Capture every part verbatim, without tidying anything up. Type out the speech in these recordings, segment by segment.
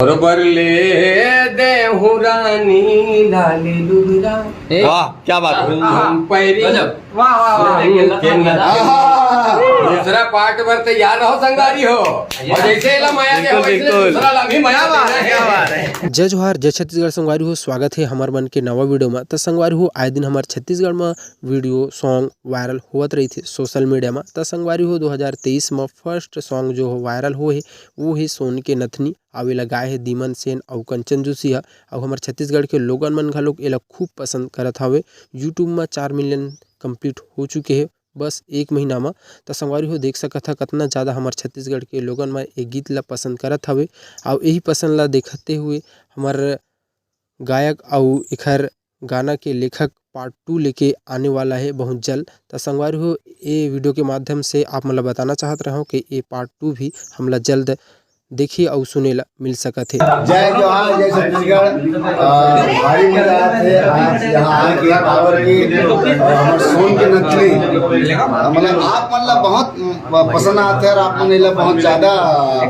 बरोबर ले देहु रानी लाली लुगरा। वाह, क्या बात है। हम पैरी गजब। वाह, वाह, वाह। के न- आहा। दूसरा पार्ट बर तैयार रहो संगवारी हो। और जैसे एला मया दे बिल्कुल, हो, वैसे बिल्कुल। दूसरा ला भी मया क्या बात है, देना क्या है। बात है। जय जोहार, जय छत्तीसगढ़ संगवारी हो, स्वागत है हमर मन के नवा वीडियो में। त संगवारी हो, आए दिन हमर छत्तीसगढ़ में वीडियो, सॉन्ग वायरल होवत रहिथे सोशल मीडिया में। त संगवारी हो, दो हज़ार तेईस में फर्स्ट सॉन्ग जो वायरल हो हे, वो हे सोन के नथनी। अउ एला गाए हे दीमन सेन अउ कंचन जोशी ह। अउ हमर छत्तीसगढ़ के लोगन मन घलोक एला खूब पसंद करत हवे। YouTube म चार मिलियन कंप्लीट हो चुके हे बस एक महीना म। त संगवारी हो, देख सकत ह कतना ज़्यादा हमर छत्तीसगढ़ के लोगन मन ए गीत ला पसंद करत हवे। अउ यही पसंद ला देखते हुए हमर गायक अउ एखर गाना के लेखक पार्ट टू लेके आने वाला हे बहुत जल्द। त संगवारी हो, ए वीडियो के माध्यम से आप मन ला बताना चाहत रहूं कि ए पार्ट टू भी हमला जल्द देखे अउ सुने ला मिल सकत हे। जय जोहार, जय छत्तीसगढ़। अ, भारी मजा आत हे आज यहाँ आके, काबर कि, अ, हमर सोन के नथनी, अ, मतलब आप मन ला बहुत, अ, पसंद आत हे और आप मन एला बहुत ज्यादा, अ,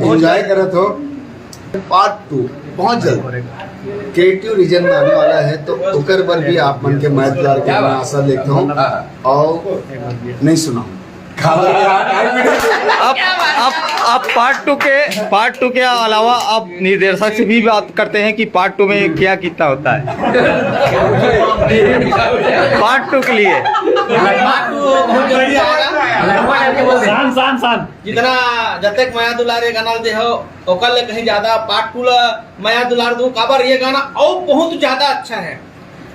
एंजॉय करत हो। पार्ट टू बहुत जल्द क्रिएटिव रीजन में आने वाला है, तो ओकर बर भी आप मन के मया दुलार के मैं आशा लेता हूँ। और नहीं सुना हूँ। अब अब अब पार्ट टू के पार्ट टू के अलावा अब निर्देशक से भी बात करते हैं कि पार्ट टू में क्या कितना होता है पार्ट टू के लिए। पार्ट टू बहुत जल्दी आएगा। शान, शान, शान। जितना जतेक मया दुलार ये गाना ल दे हो, ओकर ले कहीं ज्यादा पार्ट टू ला मया दुलार दू, काबर ये गाना अउ बहुत ज्यादा अच्छा है।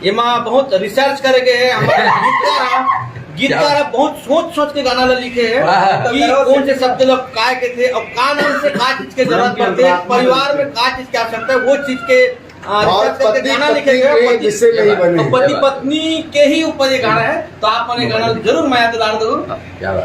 एमा बहुत रिसर्च करे गए हे। हमारे गीतकार ह, गीतकार ह बहुत सोच सोच के गाना ला लिखे हे वाह। कि कौन से शब्द ला काय कथे अउ का नाम से का चीज के जरूरत पड़थे, परिवार में का चीज के आवश्यकता है, वो चीज के, आ, और रिसर्च करके पति गाना लिखे पत्नी गए हे। के पति, विषय में ही बने और हैं। पति पत्नी के ही ऊपर ये गाना है, तो आप मन ये गाना जरूर मया दुलार दो। क्या बात।